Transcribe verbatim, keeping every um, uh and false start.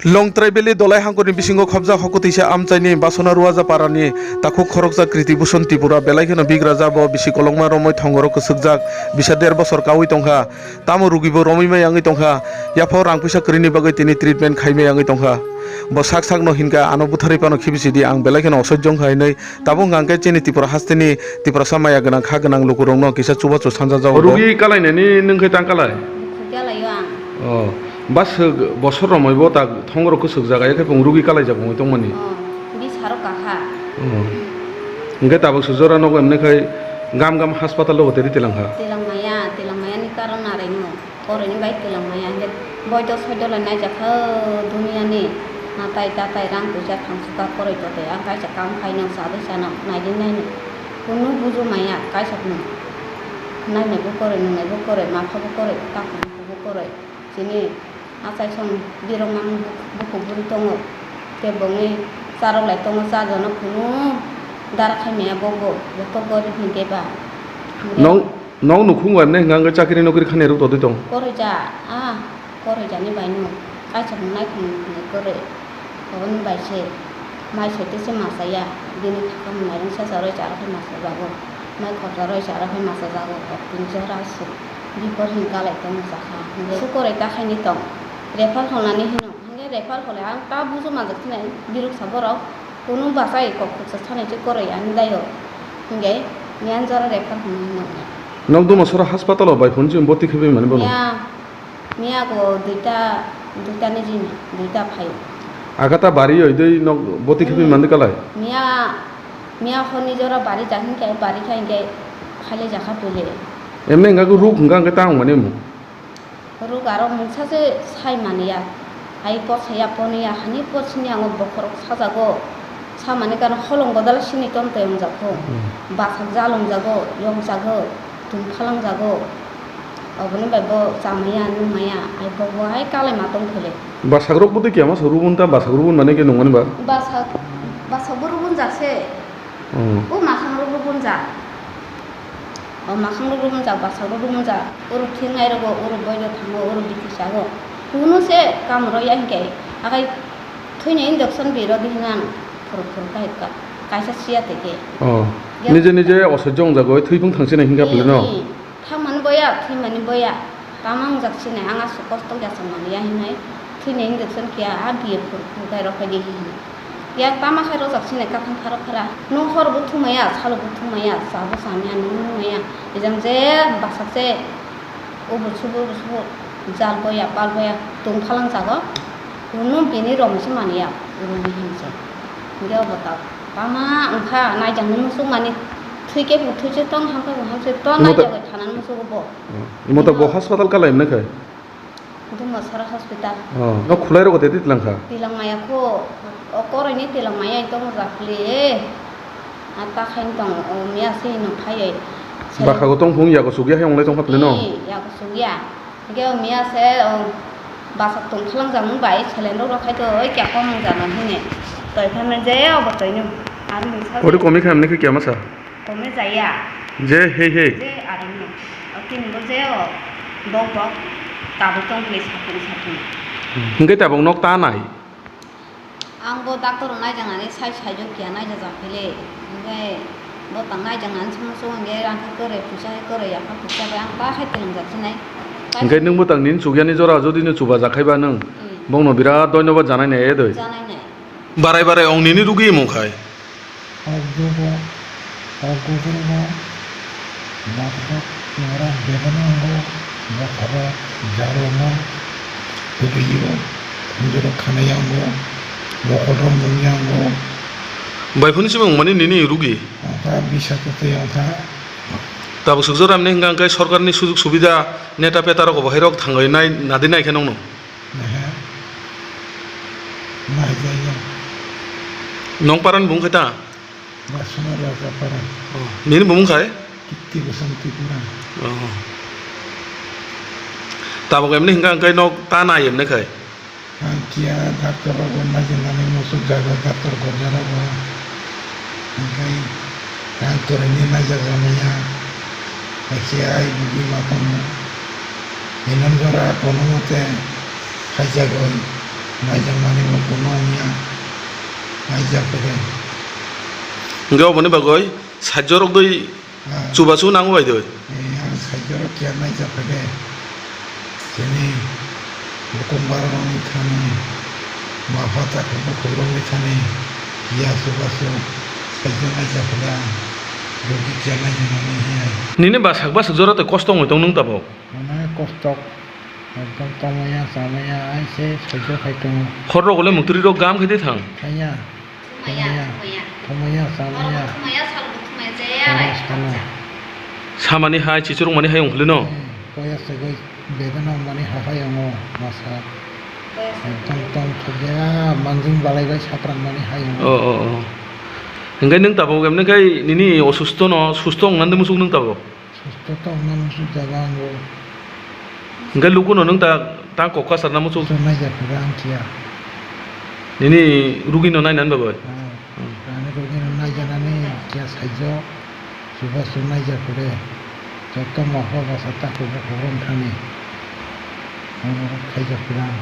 Longtrai Valley Dolai Hangkorni bisingo khobjak hokotwisa amchaini Basona Ruaja parani takhuk khoroksa Kriti Bhuson Tripura belai kheno bigra ja bo bisi kolokma romwi thongoro kwswkjak bisa der bosor kaui tongkha. Tamo rugibo romwi mai wngwi tongkha, yaphao rang puisa kwrwini bagwi tini treatment khai mai wngwi tongkha. Bo sak sakno hinkha, ano butharwi phano khibi sidi, ang belai kheno osoijjong kha hinwi. Tabuk hwnkha hwnkhe chini Tripura hasteni Tiprasa maya gwnang kha gwnang lukurokno kisa chubachu sanjajak. Rugi kalainani nwng khe tang kalai? Bwkhwk kalaio ang. Oh, bas bosor romwi bo tak thongorok kwswk jaga, yakhe phung rugi kalaijak wngwi tongmani. Oh, bisaro kakha. Oh. Hwnkhe tabuk se jora nogo emne khai gam gam hospital o teri tilang kha. Tilang maya, tilang maya ni karon narai no. Koroi ni bai tilang maya hwnkhe boido soido lai naijak kha o duniya ni natai tatai rang puisa thangsuka koroi totoi ang kaisa kam khai nang sadai sana naidi naino kunu buju maya kaisa phano nainai bo koroi nungnai bo koroi mapha bo koroi takung bo koroi chini achai song birok mang bukhuk buri tongo tei bongni charok lai tongo chajono kunu dara khai maya bobo joto gorib ni beba. Nong Nong nukhung bai mwnai hwnkha hwnkhe chakri nokri khanai rok todwi tong. Koroi ja, ah, koroi jani bai no. Kaisa hwnwi naikhung ni koroi. Oboni bai se mai soi tei se masa ya. Bini thakam mairung sasa roi chara khai masa jago. Mai khorsa roi chara khai masa jago. Kok tini jora aswk. Bipor hin kalai tong masa kha. Hwnkhe su koroi ta khaini tong. Refer kholnani hino. Hwnkhe refer kholai ang ta buju manjak sinai. Biruk sa borok. Kunu bachai kok khuksa sanai se koroi ani daio. Hingke miyan jora refer hwnwi hino. Nok duma sora hospital o bai phone chini boti khibi mani bono. Miya, miya ko duita, duita ni jini, duita phai. Agata bari oi dei nok boti khibi mani kalai. Miya, miya honi jora bari ja hingke bari kha hingke khale jakha pele. Emne hingka ko ruk hingka hingke tang mani mo. Ruk aro mungsa se sai mani ya. Hai por saya poni ya hani por sini ango bokhorok sajago. Samani kano holong godal sini ton toyong jago. Hmm. Basak jalong jago, yong jago, tum phalang jago. Oboni bai bo chamaya, numaya, ai bo bo hai kalai ma tong phele. Basak rok bwtwi kiyama sa rubun ta basak rubun mani ke nungmani ba? Basak, basak bo rubun jakse. Hmm. O masang rok rubun jak. O masang rok rubun jak, basak rok rubun jak, oro thwinai rogo, oro boido thango, oro bithi chago. Kunu se kam rw ya hinkhe, akai thwini injection bi rw di hinang, phuru phuru kai ka-, kaisa siya teke. Oh. Ya. Nije nije osoijjo wngjago, thwibung thangsinai hinkha phle no? Ee, ee. Thangmani boya, thwimani boya. Tama wngjak sinai, ang aswk kosto ya chwng manliya hinwi thwini injection kiya, a biye phuru phuru kai rw phaidi hinwi. Ya tama khai rwjak sinai kathang pharo phara. Nwng hor bo thumaya, salo bo thumaya, cha bo chamaya, nwng nungmaya. Ejang je bwsak je ubur subur, ubur subur, jal boya, pal boya, tong phalang jago. Nwng bini romwi se manliya, romwi hinwi se. Hingke obo tak tama wngkha, naijaknai muchung mani thwi khe bo thwi se tong, ham khe bo ham se tong, naijagwi thanani muchungo bo. Imo tak bo hospital kalai mwnai khai? Dumasora hospital. Oh, no khulai rogo tei twi tlang kha? Tilang maya kho, o koroi ni tilang maya ito mo jakli e. A ta khain tong, o miya se no phai e. Bwkha go tong phung yago sugya hai onglai tong kha phle no? Ee, yago sugya. Hingke o miya se, o basak tong khalang jang bai selen rok rok khai to oi kya kom jana hine. Toi khan je obo toi no. Ar misa. Ori komi kha mne khe kya masa? Kome jaya. Je, hei, hei. Je, arang no. O tini bo je o. Bok, bok. Tabuk tong khe sapung, sapung. Hingke tabuk nok ta nai? Ang bo doctor rok naijaknani sai, sai jo kiya naijajak phile. Hingke bo tang naijaknani sung sung hingke rang khe kwrwi, puisa khe kwrwi, yapha puisa bai ang ta khai twlwngjak sinai. Hingke nwng bo tang nini chukyani jora jodi no chuba jak khai ba nwng. Hmm. Bongno birat dhonyobad janai nai, edoi. Janai nai. Barai barai ong nini rugwi mung khai. Kok jogo, kok gogorgo, bakjak nora bebeno ango, bokhorok, jarwno, kwrwiyo, khunjuro khanayango, bokolrok nungyango. Bai phone se mung mani nini rugi? Ongkha bisa kwtwi ongkha. Tabuk sukjak ramni hwnkha hwnkhe sorkarni sujuk subida neta peta rok bo hai rok thangwi nai nadi nai khe nongno. Aha. Nai jaya. Nong paran bung khe ta? Basuna Raja Para. Oh, nini bumung khai? Kiti Basam Tripura. Oh. Tabuk emni hingka hingkai nok ta nai emni khai? Ang kia doctor rok bo naijak nani musuk jaga doctor gorja rok bo. Hingkai ang kwrwini naijak maya. Hakhe ai bugi ma tongmo. Hinam jora kono mote khaijagoi. Naijakmani bo kuno wngya, naijak khe. Hingke oboni bagwi sajorok doi Ah. Chubachu nango bai doi. Eh, ang sajorok kiya naijak khe de. Chini bukhuk barokni thani, mapha takhuk bukhuk rokni thani, kiya chubachu sajorok naijak khe de ang. Rugi kiya naijakmani hiya. Nini bwsak bwsak jora tei kosto wngwi tong nwng tabuk? Mane kosto, ekdom tongmaya, chamaya, ai se sojjo khai tongo. Khorrok le muktwrwirok gam khe de thang? Thangya. Thumaya, thumaya, chamaya. Thumaya, salbo thumaya jaya. Samani hai, chichurung mani hai ongkhli no? Eh, boyas segwi bedena mani hai hai ongo, masa. Ekdom tong thokya, manjing balai bai saprang mani hai ongo. Oh, oh, oh. Hingke nwng tabuk emne kai nini osusto no, susto ongna de musuk nwng tabuk? Susto tongna muchuk jaga ango. Hingke lukuno nwng ta, ta kok kasarna muchuk? Susto naijak khe ang kiya. Nini rugino nainani bagwi? Ah, hmm. Ani rugino naijanani kiya saijo, chubachu naijak khe. Joto mapha bwsa takhuk bukhuk rok thani. Ano khaijak khe ang.